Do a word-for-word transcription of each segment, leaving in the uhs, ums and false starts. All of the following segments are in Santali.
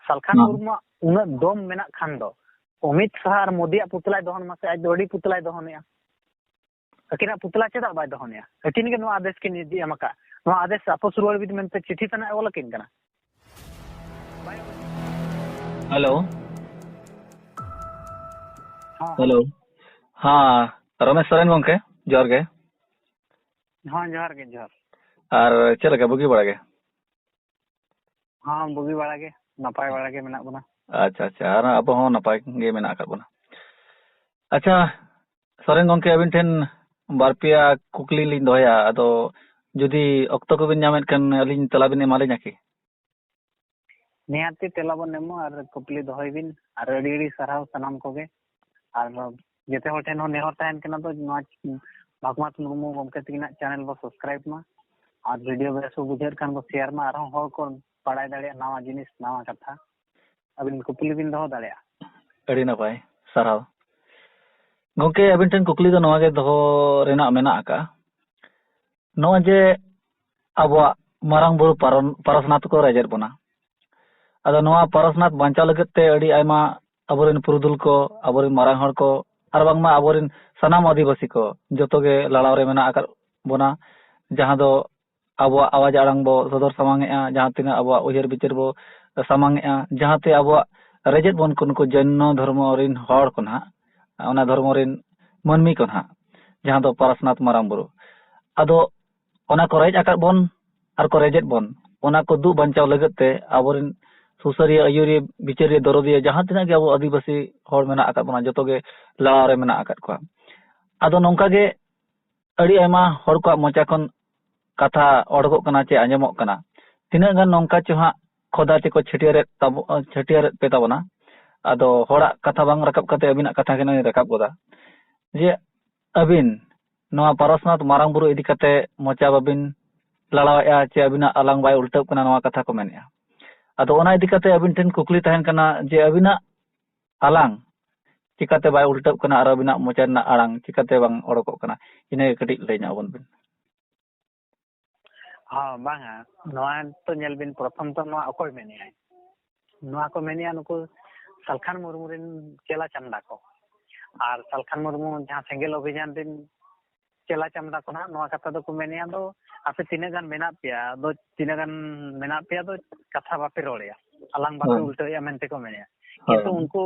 ᱥᱟᱞᱠᱷᱟᱱ ᱦᱮᱸ᱾ ᱢᱩᱨᱢᱩᱣᱟᱜ ᱩᱱᱟᱹᱜ ᱫᱚᱢ ᱢᱮᱱᱟᱜ ᱠᱷᱟᱱ ᱫᱚ ᱚᱢᱤᱛ ᱥᱟᱦᱟ ᱟᱨ ᱢᱳᱫᱤᱭᱟᱜ ᱯᱩᱛᱞᱟᱭ ᱫᱚᱦᱚᱱ ᱢᱟᱥᱮ, ᱟᱡ ᱫᱚ ᱟᱹᱰᱤ ᱯᱩᱛᱞᱟᱭ ᱫᱚᱦᱚᱱᱮᱜᱼᱟ᱾ ᱟᱹᱠᱤᱱᱟᱜ ᱯᱩᱛᱞᱟ ᱪᱮᱫᱟᱜ ᱵᱟᱭ ᱫᱚᱦᱚᱱᱮᱜᱼᱟ? ᱟᱹᱠᱤᱱ ᱜᱮ ᱱᱚᱣᱟ ᱟᱫᱮᱥ ᱠᱤᱱ ᱤᱫᱤ ᱮᱢ ᱟᱠᱟᱫ᱾ ᱱᱚᱣᱟ ᱟᱫᱮᱥ ᱟᱯᱚᱥ ᱨᱩᱣᱟᱹᱲ ᱵᱤᱱ ᱢᱮᱱᱛᱮ ᱪᱤᱴᱷᱤ ᱛᱟᱱᱟᱜ ᱮ ᱚᱞ ᱟᱹᱠᱤᱱ ᱠᱟᱱᱟ᱾ ᱦᱮᱞᱳ᱾ ᱦᱮᱸ, ᱦᱮᱞᱳ᱾ ᱦᱮᱸ, ᱨᱚᱢᱮᱥ ᱥᱚᱨᱮᱱ ᱜᱚᱢᱠᱮ, ᱡᱚᱦᱟᱨ ᱜᱮ᱾ ᱦᱮᱸ, ᱡᱚᱦᱟᱨ ᱜᱮ, ᱡᱚᱦᱟᱨ᱾ ᱟᱨ ᱪᱮᱫ ᱞᱮᱠᱟ, ᱵᱩᱜᱤ ᱵᱟᱲᱟ ᱜᱮ? ᱦᱮᱸ, ᱵᱩᱜᱤ ᱵᱟᱲᱟ ᱜᱮ, ᱱᱟᱯᱟᱭ ᱵᱟᱲᱟ ᱜᱮ ᱢᱮᱱᱟᱜ ᱵᱚᱱᱟ᱾ ᱟᱪᱪᱷᱟ, ᱟᱪᱪᱷᱟ, ᱟᱨ ᱟᱵᱚ ᱦᱚᱸ ᱱᱟᱯᱟᱭ ᱜᱮ ᱢᱮᱱᱟᱜ ᱟᱠᱟᱫ ᱵᱚᱱᱟ᱾ ᱟᱪᱪᱷᱟ, ᱥᱚᱨᱮᱱ ᱜᱚᱢᱠᱮ, ᱟᱹᱵᱤᱱ ᱴᱷᱮᱱ ᱵᱟᱨ ᱯᱮᱭᱟ ᱠᱩᱠᱞᱤ ᱞᱤᱧ ᱫᱚᱦᱚᱭᱟ, ᱟᱫᱚ ᱡᱩᱫᱤ ᱚᱠᱛᱚ ᱠᱚᱵᱤᱱ ᱧᱟᱢᱮᱫ ᱠᱷᱟᱱ ᱟᱹᱞᱤᱧ ᱛᱮᱞᱟ ᱵᱤᱱ ᱮᱢᱟᱞᱤᱧᱟ ᱠᱤ? ᱱᱤᱦᱟᱹᱛᱤ ᱛᱮᱞᱟ ᱵᱚᱱ ᱮᱢᱚᱜᱼᱟ ᱟᱨ ᱠᱩᱠᱞᱤ ᱫᱚᱦᱚᱭ ᱵᱤᱱ, ᱟᱨ ᱟᱹᱰᱤ ᱟᱹᱰᱤ ᱥᱟᱨᱦᱟᱣ ᱥᱟᱱᱟᱢ ᱠᱚᱜᱮ᱾ ᱟᱨ ᱡᱮᱛᱮ ᱦᱚᱲ ᱴᱷᱮᱱ ᱦᱚᱸ ᱱᱮᱦᱚᱨ ᱛᱟᱦᱮᱱ ᱠᱟᱱᱟ ᱫᱚ, ᱱᱚᱣᱟ ᱵᱷᱟᱜᱽᱢᱟᱛ ᱢᱩᱨᱢᱩ ᱜᱚᱢᱠᱮ ᱛᱟᱹᱠᱤᱱᱟᱜ ᱪᱮᱱᱮᱞ ᱵᱚ ᱥᱟᱵᱥᱠᱨᱟᱭᱤᱵ ᱢᱟ, ᱟᱨ ᱵᱷᱤᱰᱤᱭᱳ ᱵᱮᱥ ᱠᱚ ᱵᱩᱡᱷᱟᱹᱣ ᱠᱷᱟᱱ ᱵᱚ ᱥᱮᱭᱟᱨ ᱢᱟ, ᱟᱨᱦᱚᱸ ᱦᱚᱲ ᱠᱚ ᱵᱟᱲᱟᱭ ᱫᱟᱲᱮᱭᱟᱜᱼᱟ ᱱᱟᱣᱟ ᱡᱤᱱᱤᱥ, ᱱᱟᱣᱟ ᱠᱟᱛᱷᱟ᱾ ᱟᱹᱵᱤᱱ ᱠᱩᱠᱞᱤ ᱵᱤᱱ ᱫᱚᱦᱚ ᱫᱟᱲᱮᱭᱟᱜᱼᱟ᱾ ᱟᱹᱰᱤ ᱱᱟᱯᱟᱭ, ᱥᱟᱨᱦᱟᱣ᱾ ᱜᱚᱢᱠᱮ, ᱟᱹᱵᱤᱱ ᱴᱷᱮᱱ ᱠᱩᱠᱞᱤ ᱫᱚ ᱱᱚᱣᱟ ᱜᱮ ᱫᱚᱦᱚ ᱨᱮᱱᱟᱜ ᱢᱮᱱᱟᱜ ᱟᱠᱟᱫᱼᱟ, ᱱᱚᱜᱼᱚᱭ ᱡᱮ ᱟᱵᱚᱣᱟᱜ ᱢᱟᱨᱟᱝ ᱵᱩᱨᱩ ᱯᱟᱨᱚᱱ-, ᱯᱟᱨᱟᱥᱱᱟᱛᱷ ᱠᱚ ᱨᱮᱡᱮᱫ ᱵᱚᱱᱟ, ᱟᱫᱚ ᱱᱚᱣᱟ ᱯᱟᱨᱟᱥᱱᱟᱛᱷ ᱵᱟᱧᱪᱟᱣ ᱞᱟᱹᱜᱤᱫ ᱛᱮ ᱟᱹᱰᱤ ᱟᱭᱢᱟ ᱟᱵᱚᱨᱮᱱ ᱯᱩᱨᱩᱫᱷᱩᱞ ᱠᱚ, ᱟᱵᱚᱨᱮᱱ ᱢᱟᱨᱟᱝ ᱦᱚᱲ ᱠᱚ, ᱟᱨ ᱵᱟᱝᱢᱟ ᱟᱵᱚᱨᱮᱱ ᱥᱟᱱᱟᱢ ᱟᱹᱫᱤᱵᱟᱹᱥᱤ ᱠᱚ ᱡᱚᱛᱚ ᱜᱮ ᱞᱟᱲᱟᱣ ᱨᱮ ᱢᱮᱱᱟᱜ ᱟᱠᱟᱫ ᱵᱚᱱᱟ, ᱡᱟᱦᱟᱸ ᱫᱚ ᱟᱵᱚᱣᱟᱜ ᱟᱣᱟᱡ ᱟᱲᱟᱝ ᱵᱚ ᱥᱚᱫᱚᱨ ᱥᱟᱢᱟᱝ ᱮᱜᱼᱟ, ᱡᱟᱦᱟᱸ ᱛᱤᱱᱟᱹᱜ ᱟᱵᱚᱣᱟᱜ ᱩᱭᱦᱟᱹᱨ ᱵᱤᱪᱟᱹᱨ ᱵᱚ ᱥᱟᱢᱟᱝ ᱮᱜᱼᱟ, ᱡᱟᱦᱟᱸᱛᱮ ᱟᱵᱚᱣᱟᱜ ᱨᱮᱡᱮᱫ ᱵᱚᱱ ᱠᱚ ᱱᱩᱠᱩ ᱡᱚᱭᱱᱚ ᱫᱷᱚᱨᱢᱚ ᱨᱮᱱ ᱦᱚᱲ ᱠᱚ ᱱᱟᱦᱟᱜ, ᱚᱱᱟ ᱫᱷᱚᱨᱢᱚ ᱨᱮᱱ ᱢᱟᱹᱱᱢᱤ ᱠᱚ ᱱᱟᱦᱟᱜ, ᱡᱟᱦᱟᱸ ᱫᱚ ᱯᱟᱨᱟᱥᱱᱟᱛᱷ ᱢᱟᱨᱟᱝ ᱵᱩᱨᱩ᱾ ᱟᱫᱚ ᱚᱱᱟ ᱠᱚ ᱨᱮᱡ ᱟᱠᱟᱫ ᱵᱚᱱ ᱟᱨ ᱠᱚ ᱨᱮᱡᱮᱫ ᱵᱚᱱ, ᱚᱱᱟ ᱠᱚ ᱫᱩᱜ ᱵᱟᱧᱪᱟᱣ ᱞᱟᱹᱜᱤᱫ ᱛᱮ ᱟᱵᱚᱨᱮᱱ ᱥᱩᱥᱟᱹᱨᱤᱭᱟᱹ, ᱟᱹᱭᱩᱨᱤᱭᱟᱹ, ᱵᱤᱪᱟᱹᱨᱤᱭᱟᱹ, ᱫᱚᱨᱚᱫᱤᱭᱟᱹ ᱡᱟᱦᱟᱸ ᱛᱤᱱᱟᱹᱜ ᱜᱮ ᱟᱵᱚ ᱟᱹᱫᱤᱵᱟᱹᱥᱤ ᱦᱚᱲ ᱢᱮᱱᱟᱜ ᱟᱠᱟᱫ ᱵᱚᱱᱟ, ᱡᱚᱛᱚ ᱜᱮ ᱞᱟᱲᱟᱣ ᱨᱮ ᱢᱮᱱᱟᱜ ᱟᱠᱟᱫ ᱠᱚᱣᱟ᱾ ᱟᱫᱚ ᱱᱚᱝᱠᱟ ᱜᱮ ᱟᱹᱰᱤ ᱟᱭᱢᱟ ᱦᱚᱲ ᱠᱚᱣᱟᱜ ᱢᱚᱪᱟ ᱠᱷᱚᱱ ᱠᱟᱛᱷᱟ ᱚᱰᱚᱠᱚᱜ ᱠᱟᱱᱟ ᱪᱮ ᱟᱸᱡᱚᱢᱚᱜ ᱠᱟᱱᱟ, ᱛᱤᱱᱟᱹᱜ ᱜᱟᱱ ᱱᱚᱝᱠᱟ ᱪᱚ ᱦᱟᱸᱜ ᱠᱷᱚᱫᱟ ᱪᱮᱠᱚ ᱪᱷᱟᱹᱴᱭᱟᱹᱨᱮᱫ ᱛᱟᱵᱚ-, ᱪᱷᱟᱹᱴᱭᱟᱹᱨᱮᱫ ᱯᱮ ᱛᱟᱵᱚᱱᱟ᱾ ᱟᱫᱚ ᱦᱚᱲᱟᱜ ᱠᱟᱛᱷᱟ ᱵᱟᱝ ᱨᱟᱠᱟᱵ ᱠᱟᱛᱮ ᱟᱹᱵᱤᱱᱟᱜ ᱠᱟᱛᱷᱟ ᱜᱮ ᱱᱚᱜᱼᱚᱭ ᱨᱟᱠᱟᱵ ᱜᱚᱫᱟ, ᱡᱮ ᱟᱹᱵᱤᱱ ᱱᱚᱣᱟ ᱯᱟᱨᱟᱥᱱᱟᱛᱷ ᱢᱟᱨᱟᱝ ᱵᱩᱨᱩ ᱤᱫᱤ ᱠᱟᱛᱮ ᱢᱚᱪᱟ ᱵᱟᱵᱤᱱ ᱞᱟᱲᱟᱣᱮᱫᱼᱟ ᱪᱮ ᱟᱹᱵᱤᱱᱟᱜ ᱟᱞᱟᱝ ᱵᱟᱭ ᱩᱞᱴᱟᱹᱜ ᱠᱟᱱᱟ, ᱱᱚᱣᱟ ᱠᱟᱛᱷᱟ ᱠᱚ ᱢᱮᱱᱮᱫᱼᱟ᱾ ᱟᱫᱚ ᱚᱱᱟ ᱤᱫᱤ ᱠᱟᱛᱮ ᱟᱹᱵᱤᱱ ᱴᱷᱮᱱ ᱠᱩᱠᱞᱤ ᱛᱟᱦᱮᱱ ᱠᱟᱱᱟ ᱡᱮ ᱟᱹᱵᱤᱱᱟᱜ ᱟᱞᱟᱝ ᱪᱤᱠᱟᱛᱮ ᱵᱟᱭ ᱩᱞᱴᱟᱹᱜ ᱠᱟᱱᱟ ᱟᱨ ᱟᱹᱵᱤᱱᱟᱜ ᱢᱚᱪᱟ ᱨᱮᱱᱟᱜ ᱟᱲᱟᱝ ᱪᱤᱠᱟᱛᱮ ᱵᱟᱝ ᱚᱰᱚᱠᱚᱜ ᱠᱟᱱᱟ? ᱤᱱᱟᱹ ᱜᱮ ᱠᱟᱹᱴᱤᱡ ᱞᱟᱹᱭ ᱧᱚᱜ ᱟᱵᱚᱱ ᱵᱤᱱ᱾ ᱦᱚᱸ, ᱵᱟᱝᱟ, ᱱᱚᱣᱟ ᱛᱚ ᱧᱮᱞ ᱵᱤᱱ, ᱯᱨᱚᱛᱷᱚᱢ ᱛᱚ ᱱᱚᱣᱟ ᱚᱠᱚᱭ ᱢᱮᱱᱮᱜᱼᱟᱭ? ᱱᱚᱣᱟ ᱠᱚ ᱢᱮᱱᱮᱜᱼᱟ ᱱᱩᱠᱩ ᱥᱟᱞᱠᱷᱟᱱ ᱢᱩᱨᱢᱩ ᱨᱮᱱ ᱪᱮᱞᱟ ᱪᱟᱢᱰᱟ ᱠᱚ᱾ ᱟᱨ ᱥᱟᱞᱠᱷᱟᱱ ᱢᱩᱨᱢᱩ ᱡᱟᱦᱟᱸ ᱥᱮᱸᱜᱮᱞ ᱚᱵᱷᱤᱡᱟᱱ ᱨᱮᱱ ᱪᱮᱞᱟ ᱪᱟᱢᱰᱟ ᱠᱚ ᱱᱟᱦᱟᱜ ᱱᱚᱣᱟ ᱠᱟᱛᱷᱟ ᱫᱚᱠᱚ ᱢᱮᱱᱮᱜᱼᱟ, ᱫᱚ ᱟᱯᱮ ᱛᱤᱱᱟᱹᱜ ᱜᱟᱱ ᱢᱮᱱᱟᱜ ᱯᱮᱭᱟ, ᱫᱚ ᱛᱤᱱᱟᱹᱜ ᱜᱟᱱ ᱢᱮᱱᱟᱜ ᱯᱮᱭᱟ, ᱫᱚ ᱠᱟᱛᱷᱟ ᱵᱟᱯᱮ ᱨᱚᱲᱮᱜᱼᱟ, ᱟᱞᱟᱝ ᱵᱟᱯᱮ ᱦᱳᱭ᱾ ᱩᱞᱴᱟᱹᱣᱮᱜᱼᱟ ᱢᱮᱱᱛᱮ ᱠᱚ ᱢᱮᱱᱮᱜᱼᱟ᱾ ᱦᱳᱭ᱾ ᱠᱤᱱᱛᱩ ᱩᱱᱠᱩ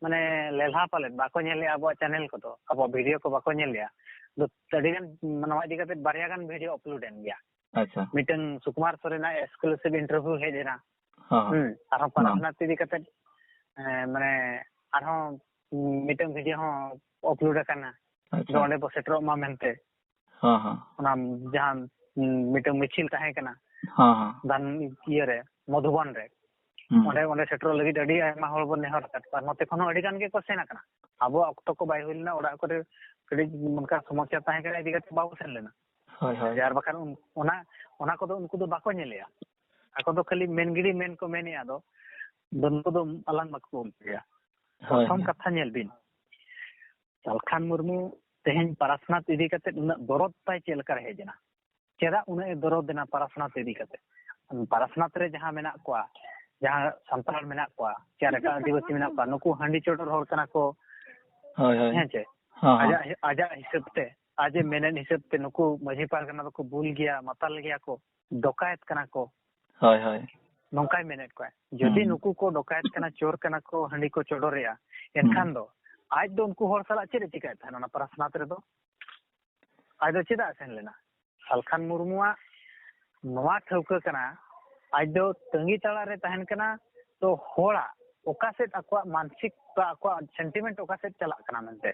ᱢᱟᱱᱮ ᱞᱮᱞᱦᱟ ᱯᱟᱞᱮᱫ ᱵᱟᱠᱚ ᱧᱮᱞᱮᱜᱼᱟ ᱟᱵᱚᱣᱟᱜ ᱪᱮᱱᱮᱞ ᱠᱚᱫᱚ, ᱟᱵᱚᱣᱟᱜ ᱵᱷᱤᱰᱤᱭᱳ ᱠᱚ ᱵᱟᱠᱚ ᱧᱮᱞᱮᱜᱼᱟ᱾ ᱫᱚ ᱟᱹᱰᱤ ᱜᱟᱱ ᱱᱚᱣᱟ ᱤᱫᱤ ᱠᱟᱛᱮ ᱵᱟᱨᱭᱟ ᱜᱟᱱ ᱵᱷᱤᱰᱤᱭᱳ ᱟᱯᱞᱳᱰ ᱮᱱ ᱜᱮᱭᱟ᱾ ᱟᱪᱪᱷᱟ᱾ ᱢᱤᱫᱴᱟᱝ ᱥᱩᱠᱩᱢᱟᱨ ᱥᱚᱨᱮᱱᱟᱜ ᱮᱠᱥᱠᱞᱩᱥᱤᱵᱷ ᱤᱱᱴᱟᱨᱵᱷᱤᱭᱩ ᱦᱮᱡ ᱮᱱᱟ᱾ ᱦᱚᱸ, ᱦᱚᱸ᱾ ᱦᱩᱸ, ᱟᱨᱦᱚᱸ ᱦᱚᱸ᱾ ᱯᱟᱨᱟᱥᱱᱟᱛᱷ ᱤᱫᱤ ᱠᱟᱛᱮ, ᱮᱸ, ᱢᱟᱱᱮ ᱟᱨᱦᱚᱸ ᱢᱤᱫᱴᱟᱝ ᱵᱷᱤᱰᱤᱭᱳ ᱦᱚᱸ ᱟᱯᱞᱳᱰ ᱟᱠᱟᱱᱟ᱾ ᱟᱪᱪᱷᱟ᱾ ᱫᱚ ᱚᱸᱰᱮ ᱵᱚ ᱥᱮᱴᱮᱨᱚᱜ ᱢᱟ ᱢᱮᱱᱛᱮ᱾ ᱦᱚᱸ, ᱦᱚᱸ᱾ ᱚᱱᱟ ᱡᱟᱦᱟᱸ, ᱩᱸ, ᱢᱤᱫᱴᱟᱝ ᱢᱤᱪᱷᱤᱞ ᱛᱟᱦᱮᱸ ᱠᱟᱱᱟ᱾ ᱦᱚᱸ, ᱦᱚᱸ᱾ ᱫᱟᱱ ᱤᱭᱟᱹᱨᱮ, ᱢᱚᱫᱷᱩᱵᱚᱱ ᱨᱮ᱾ ᱦᱩᱸ᱾ ᱚᱸᱰᱮ, ᱚᱸᱰᱮ ᱥᱮᱴᱮᱨᱚᱜ ᱞᱟᱹᱜᱤᱫ ᱟᱹᱰᱤ ᱟᱭᱢᱟ ᱦᱚᱲ ᱵᱚᱱ ᱱᱮᱦᱚᱨ ᱟᱠᱟᱫ ᱠᱚᱣᱟ᱾ ᱱᱚᱛᱮ ᱠᱷᱚᱱ ᱦᱚᱸ ᱟᱹᱰᱤ ᱜᱟᱱ ᱜᱮᱠᱚ ᱥᱮᱱ ᱟᱠᱟᱱᱟ᱾ ᱟᱵᱚᱣᱟᱜ ᱚᱠᱛᱚ ᱠᱚ ᱵᱟᱭ ᱦᱩᱭ ᱞᱮᱱᱟ, ᱚᱲᱟᱜ ᱠᱚᱨᱮ ᱠᱟᱹᱴᱤᱡ ᱚᱱᱠᱟ ᱥᱚᱢᱚᱥᱥᱟ ᱛᱟᱦᱮᱸ ᱠᱟᱱᱟ, ᱤᱫᱤ ᱠᱟᱛᱮ ᱵᱟᱵᱚ ᱥᱮᱱ ᱞᱮᱱᱟ᱾ ᱦᱳᱭ, ᱦᱳᱭ᱾ ᱟᱨ ᱵᱟᱠᱷᱟᱱ ᱩᱱ-, ᱚᱱᱟ, ᱚᱱᱟ ᱠᱚᱫᱚ ᱩᱱᱠᱩ ᱫᱚ ᱵᱟᱠᱚ ᱧᱮᱞᱮᱜᱼᱟ᱾ ᱟᱠᱚ ᱫᱚ ᱠᱷᱟᱹᱞᱤ ᱢᱮᱱ ᱜᱤᱰᱤ ᱢᱮᱱ ᱠᱚ ᱢᱮᱱᱮᱜᱼᱟ, ᱟᱫᱚ ᱫᱚ ᱱᱩᱠᱩ ᱫᱚ ᱟᱞᱟᱝ ᱵᱟᱠᱚ ᱩᱞᱴᱟᱹᱭᱟ᱾ ᱦᱳᱭ, ᱯᱨᱚᱛᱷᱚᱢ ᱦᱳᱭ᱾ ᱠᱟᱛᱷᱟ ᱧᱮᱞ ᱵᱤᱱ, ᱥᱟᱞᱠᱷᱟᱱ ᱢᱩᱨᱢᱩ ᱛᱮᱦᱮᱧ ᱯᱟᱨᱟᱥᱱᱟᱛᱷ ᱤᱫᱤ ᱠᱟᱛᱮ ᱩᱱᱟᱹᱜ ᱫᱚᱨᱚᱫ ᱛᱟᱭ ᱪᱮᱫ ᱞᱮᱠᱟ ᱨᱮ ᱦᱮᱡ ᱮᱱᱟ? ᱪᱮᱫᱟᱜ ᱩᱱᱟᱹᱜ ᱮ ᱫᱚᱨᱚᱫ ᱮᱱᱟ ᱯᱟᱨᱟᱥᱱᱟᱛᱷ ᱤᱫᱤ ᱠᱟᱛᱮ? ᱯᱟᱨᱟᱥᱱᱟᱛᱷ ᱨᱮ ᱡᱟᱦᱟᱸ ᱢᱮᱱᱟᱜ ᱠᱚᱣᱟ, ᱡᱟᱦᱟᱸ ᱥᱟᱱᱛᱟᱲ ᱢᱮᱱᱟᱜ ᱠᱚᱣᱟ, ᱪᱮ ᱟᱨ ᱮᱴᱟᱜ ᱟᱹᱫᱤᱵᱟᱹᱥᱤ ᱢᱮᱱᱟᱜ ᱠᱚᱣᱟ, ᱱᱩᱠᱩ ᱦᱟᱺᱰᱤ ᱪᱚᱰᱚᱨ ᱦᱚᱲ ᱠᱟᱱᱟ ᱠᱚ᱾ ᱦᱳᱭ, ᱦᱳᱭ᱾ ᱦᱮᱸ ᱪᱮ? ᱦᱚᱸ, ᱦᱚᱸ᱾ ᱟᱡᱟᱜ, ᱟᱡᱟᱜ ᱦᱤᱥᱟᱹᱵ ᱛᱮ, ᱟᱡ ᱮ ᱢᱮᱱᱮᱫ ᱦᱤᱥᱟᱹᱵ ᱛᱮ ᱱᱩᱠᱩ ᱢᱟᱹᱡᱷᱤ ᱯᱟᱨᱜᱟᱱᱟ ᱫᱚᱠᱚ ᱵᱩᱞ ᱜᱮᱭᱟ, ᱢᱟᱛᱟᱞ ᱜᱮᱭᱟ ᱠᱚ, ᱰᱚᱠᱟᱭᱮᱛ ᱠᱟᱱᱟ ᱠᱚ᱾ ᱦᱳᱭ, ᱦᱳᱭ᱾ ᱱᱚᱝᱠᱟᱭ ᱢᱮᱱᱮᱫ ᱠᱚᱣᱟ᱾ ᱡᱩᱫᱤ ᱦᱩᱸ᱾ ᱱᱩᱠᱩ ᱠᱚ ᱰᱚᱠᱟᱭᱮᱛ ᱠᱟᱱᱟ, ᱪᱳᱨ ᱠᱟᱱᱟ ᱠᱚ, ᱦᱟᱺᱰᱤ ᱠᱚ ᱪᱚᱰᱚᱨᱮᱜᱼᱟ, ᱮᱱᱠᱷᱟᱱ ᱦᱩᱸ᱾ ᱫᱚ ᱟᱡ ᱫᱚ ᱩᱱᱠᱩ ᱦᱚᱲ ᱥᱟᱞᱟᱜ ᱪᱮᱫ ᱮ ᱪᱤᱠᱟᱹᱭᱮᱫ ᱛᱟᱦᱮᱱᱟ ᱚᱱᱟ ᱯᱟᱨᱟᱥᱱᱟᱛᱷ ᱨᱮᱫᱚ? ᱟᱡ ᱫᱚ ᱪᱮᱫᱟᱜ ᱮ ᱥᱮᱱ ᱞᱮᱱᱟ? ᱥᱟᱞᱠᱷᱟᱱ ᱢᱩᱨᱢᱩᱣᱟᱜ ᱱᱚᱣᱟ ᱴᱷᱟᱹᱣᱠᱟᱹ ᱠᱟᱱᱟ, ᱟᱡ ᱫᱚ ᱛᱟᱺᱜᱤ ᱛᱟᱲᱟᱜ ᱨᱮ ᱛᱟᱦᱮᱱ ᱠᱟᱱᱟ, ᱛᱚ ᱦᱚᱲᱟᱜ ᱚᱠᱟ ᱥᱮᱫ ᱟᱠᱚᱣᱟᱜ ᱢᱟᱱᱥᱤᱠ ᱵᱟ ᱟᱠᱚᱣᱟᱜ ᱥᱮᱱᱴᱤᱢᱮᱱᱴ ᱚᱠᱟ ᱥᱮᱫ ᱪᱟᱞᱟᱜ ᱠᱟᱱᱟ ᱢᱮᱱᱛᱮ,